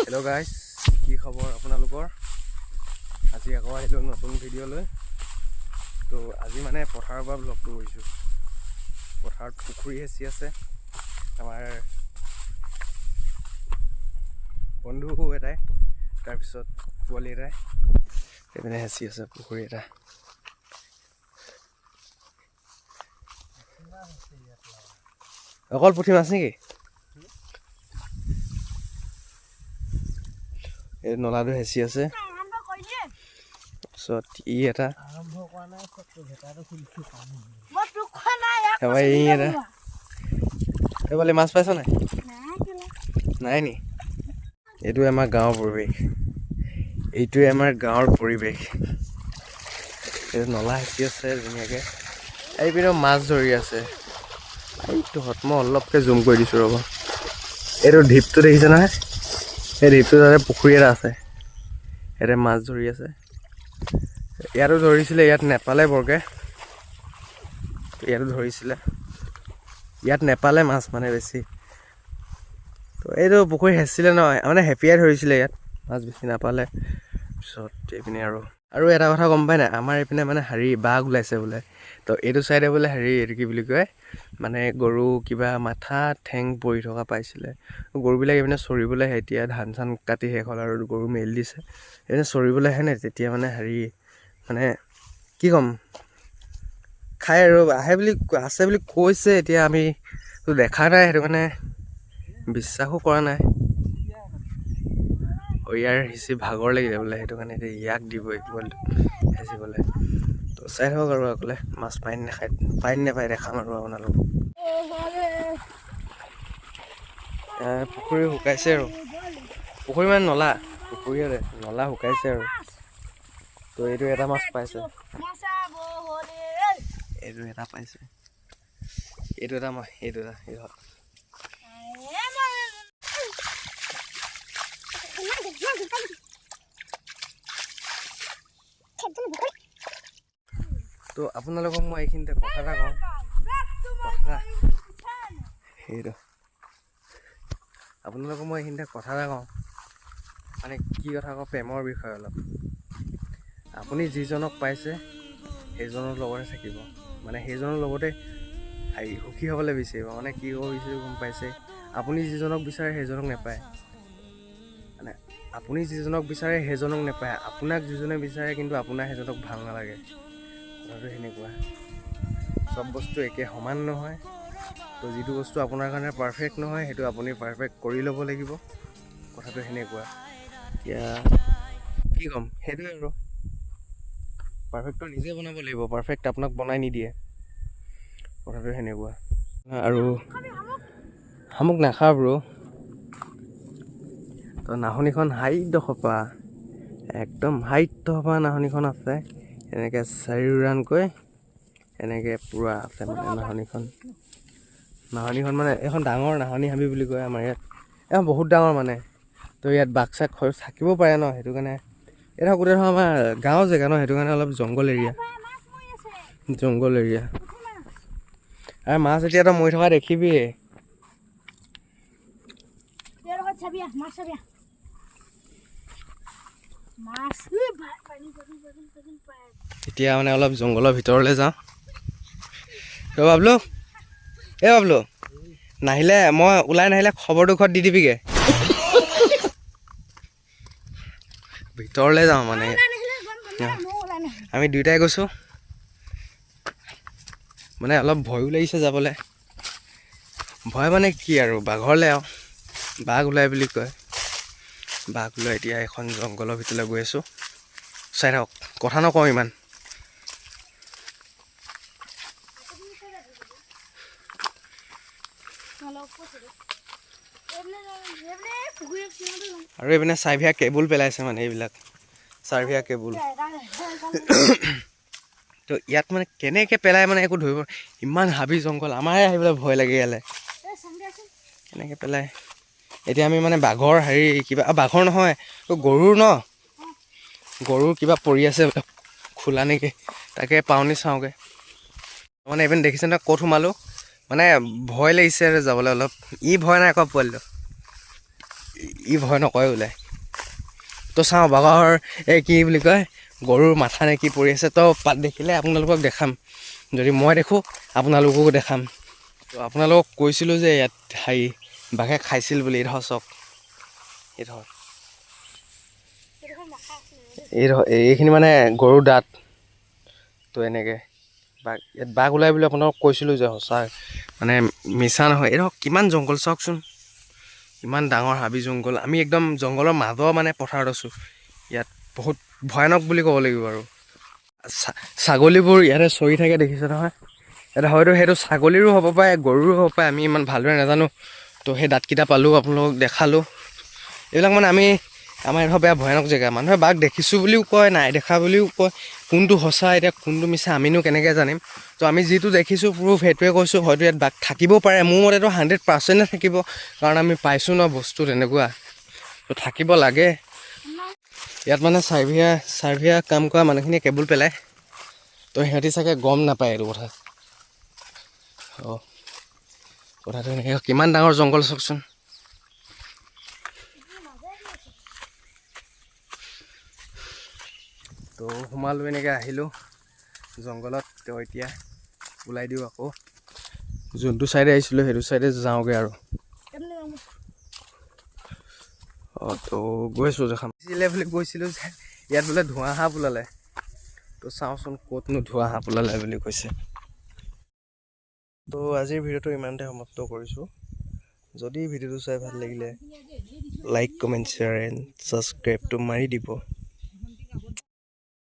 Hello' guys, কি খবৰ আপোনালোকৰ? আজি আকৌ আহিলোঁ নতুন ভিডিঅ' লৈ। তো আজি মানে পথাৰৰ পৰা ব্লগটো কৰিছোঁ। পথাৰত পুখুৰী সিঁচি আছে আমাৰ বন্ধু এটাই, তাৰপিছত পোৱালি এটাই। সেইপিনে সিঁচি আছে পুখুৰী এটা। অকল পুঠি মাছ নেকি? এই নলাটো হেঁচি আছে। তাৰপিছত ই এটা, তাৰপৰা ই এটা। এই বোলে মাছ পাইছ নাই? নাই নি? এইটোৱে আমাৰ গাঁৱৰ পৰিৱেশ। এইটোৱে আমাৰ গাঁৱৰ পৰিৱেশ। এইটো নলা হেঁচি আছে ধুনীয়াকৈ। এইপিনেও মাছ ধৰি আছে। এইটোহঁত মই অলপকৈ জুম কৰি দিছোঁ, ৰ'ব। এইটো ঢিপটো দেখিছে নহয়? সেই ঢিপটো তাতে পুখুৰী এটা আছে, ইয়াতে মাছ ধৰি আছে। ইয়াতো ধৰিছিলে, ইয়াত নেপালে বৰকৈ। ইয়াতো ধৰিছিলে, ইয়াত নেপালে মাছ মানে বেছি। তো এইটো পুখুৰী হেঁচিলে নহয়, মানে হেপিয়াই ধৰিছিলে, ইয়াত মাছ বেছি নাপালে। পিছত এইপিনে আৰু আৰু এটা কথা গম পাই নাই? আমাৰ এইপিনে মানে হেৰি বাঘ ওলাইছে বোলে। তো এইটো চাইডে বোলে হেৰি, এইটো কি বুলি কয়, মানে গৰু কিবা মাথা ঠেং পৰি থকা পাইছিলে। গৰুবিলাক এইপিনে চৰিবলৈ আহে। এতিয়া ধান চান কাটি শেষ হ'ল আৰু গৰু মেলি দিছে, এইপিনে চৰিবলৈ আহে নাই। তেতিয়া মানে হেৰি, মানে কি ক'ম, খাই আৰু আহে বুলি আছে বুলি কৈছে। এতিয়া আমি দেখা নাই, সেইটো কাৰণে বিশ্বাসো কৰা নাই। ইয়াৰ সিঁচি ভাগৰ লাগিলে বোলে, সেইটো কাৰণে এতিয়া ইয়াক দিব এই পোৱালিটো সিঁচিবলৈ। তো চাই থাকক আৰু আগলৈ মাছ পাই নাখায়, পাই নাপায় দেখাম আৰু আপোনালোকক। পুখুৰী শুকাইছে আৰু, পুখুৰী মানে নলা, পুখুৰী নলা শুকাইছে আৰু। তো এইটো এটা মাছ পাইছে, এইটো এটা পাইছে, এইটো এটা মাছ, এইটো এটা, এইটো। তো আপোনালোকক মই এইখিনিতে কথা এটা কওঁ, কথা সেইটো আপোনালোকক মই এইখিনিতে কথা এটা কওঁ, মানে কি কথা কওঁ, প্ৰেমৰ বিষয়ে অলপ। আপুনি যিজনক পাইছে সেইজনৰ লগতে থাকিব, মানে সেইজনৰ লগতে হেৰি সুখী হ'বলৈ বিচাৰিব। মানে কি ক'ব বিচাৰিব গম পাইছে? আপুনি যিজনক বিচাৰে সেইজনক নাপায়। মানে আপুনি যিজনক বিচাৰে সেইজনক নাপায়, আপোনাক যিজনে বিচাৰে কিন্তু আপোনাৰ সেইজনক ভাল নালাগে। কথাটো সেনেকুৱা। চব বস্তু একে সমান নহয়। তো যিটো বস্তু আপোনাৰ কাৰণে পাৰফেক্ট নহয়, সেইটো আপুনি পাৰফেক্ট কৰি ল'ব লাগিব। কথাটো সেনেকুৱা। এতিয়া কি ক'ম, সেইটোৱে আৰু, পাৰফেক্টটো নিজে বনাব লাগিব, পাৰফেক্ট আপোনাক বনাই নিদিয়ে। কথাটো সেনেকুৱা। আৰু শামুক নাখাওঁ ব্ৰ। তো নাহনিখন হাইডোখৰ পৰা একদম হাইডোখৰ পৰা নাহনিখন আছে, এনেকৈ চাৰিওৰাণকৈ এনেকৈ পূৰা আছে মানে নাহনিখন। নাহনিখন মানে এখন ডাঙৰ নাহনি হাবি বুলি কয় আমাৰ ইয়াত। এখন বহুত ডাঙৰ মানে। তো ইয়াত বাঘ চাঘ থাকিব পাৰে ন, সেইটো কাৰণে এইডোখৰ গোটেইডোখৰ আমাৰ গাঁৱৰ জেগা ন, সেইটো কাৰণে অলপ জংঘল এৰিয়া, জংঘল এৰিয়া। আৰু মাছ এতিয়া তই মৰি থকা দেখিবিয়ে। এতিয়া মানে অলপ জংঘলৰ ভিতৰলৈ যাওঁ। ৰ বাবলু, এই বাবলু, নাহিলে মই ওলাই নাহিলে খবৰটো ঘৰত দি দিবিগৈ। ভিতৰলৈ যাওঁ মানে, আমি দুয়োটাই গৈছোঁ। মানে অলপ ভয়ো লাগিছে যাবলৈ। ভয় মানে কি আৰু, বাঘৰলৈ আৰু, বাঘ ওলাই বুলি কয়, বাঘ ওলাই। এতিয়া এখন জংঘলৰ ভিতৰলৈ গৈ আছোঁ, চাই থাকক, কথা নকওঁ ইমান। আৰু এইপিনে চাৰ্ভিয়া কেবুল পেলাইছে, মানে এইবিলাক চাৰ্ভিয়া কেবুল। তো ইয়াত মানে কেনেকৈ পেলাই মানে একো ধৰিব, ইমান হাবি জংঘল, আমাৰে আহিবলৈ ভয় লাগে ইয়ালৈ, কেনেকৈ পেলাই। এতিয়া আমি মানে বাঘৰ হেৰি কিবা, বাঘৰ নহয় গৰুৰ ন, গৰুৰ কিবা পৰি আছে খোলা নেকি, তাকে পাওনি চাওঁগৈ। মানে এইপিনে দেখিছে নহয় ক'ত সোমালোঁ, মানে ভয় লাগিছে আৰু যাবলৈ অলপ। ই ভয় নাই আকৌ পোৱালিটো। ই ভয় নকৰে বোলে। তো চাওঁ, বাঘৰ এই কি বুলি কয়, গৰুৰ মাথা নে কি পৰি আছে। তো পাত দেখিলে আপোনালোকক দেখাম, যদি মই দেখোঁ আপোনালোককো দেখাম। তো আপোনালোকক কৈছিলোঁ যে ইয়াত হেৰি বাঘে খাইছিল বুলি। এইডোখৰ চাওক, এইডোখৰ এইডোখৰ এইখিনি মানে গৰুৰ দাঁত। তো এনেকৈ বাঘ, ইয়াত বাঘ ওলাই বুলি আপোনালোকক কৈছিলোঁ যে, সঁচা মানে মিছা নহয়। এইডোখৰ কিমান জংঘল চাওকচোন, ইমান ডাঙৰ হাবি জংঘল। আমি একদম জংঘলৰ মাজৰ মানে পথাৰত আছোঁ। ইয়াত বহুত ভয়ানক বুলি ক'ব লাগিব। আৰু ছাগলীবোৰ ইয়াতে চৰি থাকে, দেখিছে নহয়? ইয়াতে হয়তো সেইটো ছাগলীৰো হ'ব পাৰে, গৰুৰো হ'ব পাৰে, আমি ইমান ভালদৰে নাজানো। তো সেই দাঁতকেইটা পালোঁ, আপোনালোকক দেখালোঁ। এইবিলাক মানে আমি আমাৰ এডোখৰ বেয়া ভয়ানক জেগা। মানুহে বাঘ দেখিছোঁ বুলিও কয়, নাই দেখা বুলিও কয়। কোনটো সঁচা এতিয়া, কোনটো মিছা, আমিনো কেনেকৈ জানিম? তো আমি যিটো দেখিছোঁ প্ৰুফ, সেইটোৱে কৈছোঁ। হয়তো ইয়াত বাঘ থাকিব পাৰে। মোৰ মতেতো 100%-এ থাকিব, কাৰণ আমি পাইছোঁ ন বস্তু তেনেকুৱা। তো থাকিব লাগে ইয়াত। মানে চাৰ্ভিয়া চাৰ্ভিয়া কাম কৰা মানুহখিনিয়ে কেবুল পেলায়, তো সিহঁতি চাগে গম নাপায় এইটো কথা। অঁ, কথাটো এনেকৈ। কিমান ডাঙৰ জংঘল চাওকচোন। তো সোমালোঁ, এনেকৈ আহিলোঁ জংঘলত। তো এতিয়া ওলাই দিওঁ আকৌ, যোনটো চাইডে আহিছিলোঁ সেইটো চাইডে যাওঁগৈ আৰু। অঁ, তো গৈছোঁ, দেখাম বুলি কৈছিলোঁ যে ইয়াত বোলে ধোঁৱা সাপ ওলালে। তো চাওঁচোন ক'তনো ধোঁৱা সাপ ওলালে বুলি কৈছে। তো আজিৰ ভিডিঅ'টো ইমানতে সমাপ্ত কৰিছোঁ। যদি ভিডিঅ'টো চাই ভাল লাগিলে, লাইক, কমেণ্ট, শ্বেয়াৰ এণ্ড ছাবস্ক্ৰাইবটো মাৰি দিব।